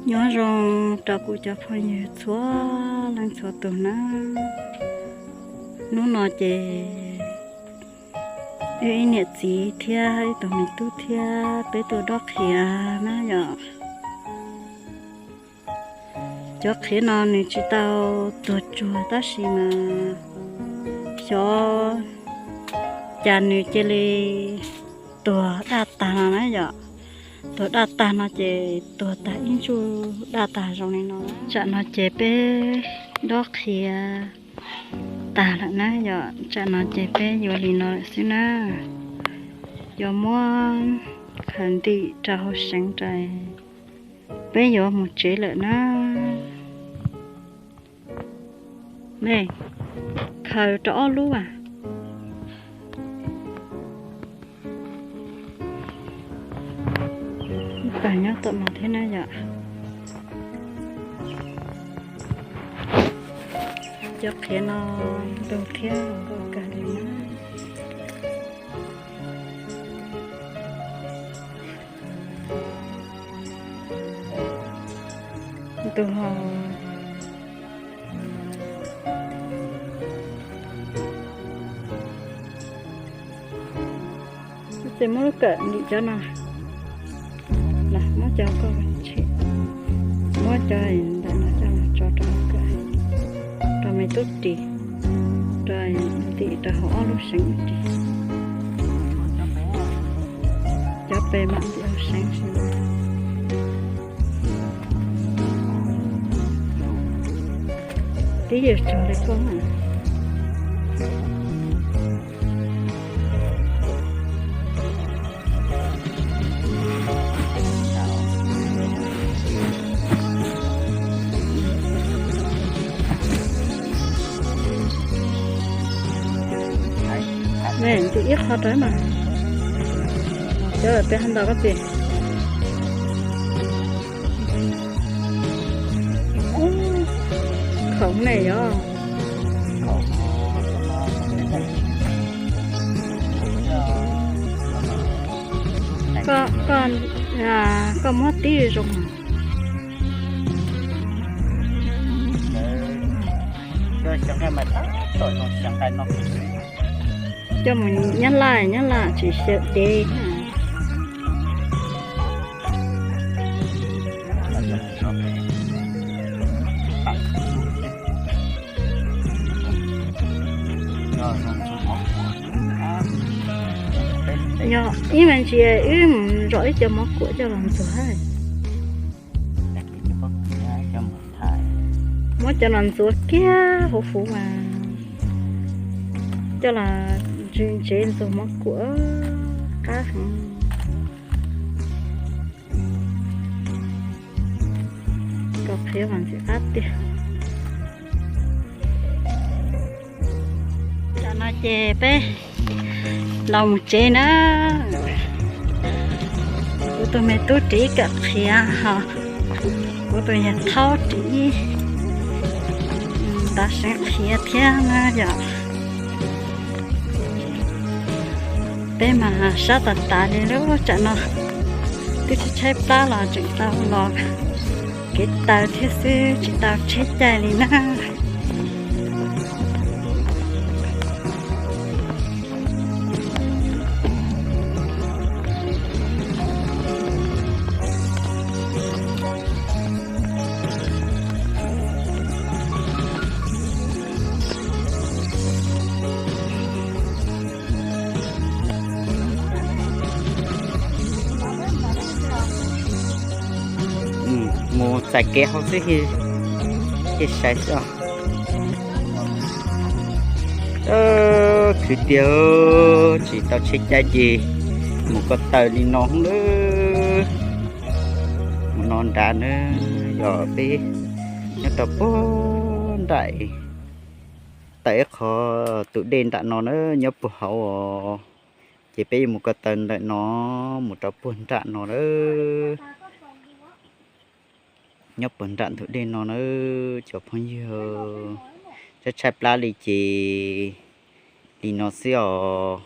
Nyob zoo rau kuv cov phooj ywg txhua leej txhua tus na. Hnub no ces wb ib niam txiv thiab ib tug me tub thiab peb tuaj dob qhiav na yom. Cov qhiav no nws tsis tau tuag tsuag tab sis mas xyov cas nws cia li tuag daj tag no na yom. Tuag daj tag no ces tuag tag ib ntsuj daj tag zoo li no. Tsam no ces peb dob qhiav tag lawm na yom, tsam no ces peb yuav li no lawm xwb na. Yuav muab khaws ntim rau hauv seev rau, peb yuav mus tsev lawm na. Ne, khaws rau ob lub as. Pab nyob tom no thiab na yom. Cov qhiav no lug thiab nkauj kawg li na. Tus ho txiv muab lub kawm ntim cov no, muab cov ko, muab cov ntawm no coj los tso rau lub kawm, rau me tub ris, rau ntim rau hauv ob lub seev ib ris. Cov pes mam ntim hauv seev. Tib yam tsuag li koj na. Ne, ntim ib qho rau mas. Cov peb hab ntaus koj txiv. Khoom ne yog. Koj, koj, koj muab tib zoo. Coj mus Nyab Laj, Nyab Laj tsis xyaw dev. Yog ib me ntsis wb mus zom ib co mov kuam coj los ntxuag. Muab cov no ntxuav kiag huv huv mas coj los ntsev ntsev ntxuag mov kuam qab heev. Koj qhiav mas ntxim qab tiag. Tam no ces peb los mus tsev na. Kuv tus me tub ris kawm qhiav ho kuv tus yawg thaub ris ib ntav seev qhiav thiab na yom. Peb mas sab tas tas li lub tsam no, twb tshaib tshaib plab los tseem tau los kev taw thiab xwb tsis tau tsheb caij li na. Mus txais kev hauv xwb, cia sai xwb os. Khwv tiag, tsis tau tsheb caij ces mus ko taw li no lawm. Mus no nrad na, yog peb nyob rau puag nraim, tawm ib qho tus dej nram no na nyob puag hauv os. Ces peb yuav mus ko taw ntawm no mus rau puag nram no lawm. Nyob puag nram ntug dej no na cov phooj ywg, tshaib tshaib plab li ces li no xwb os.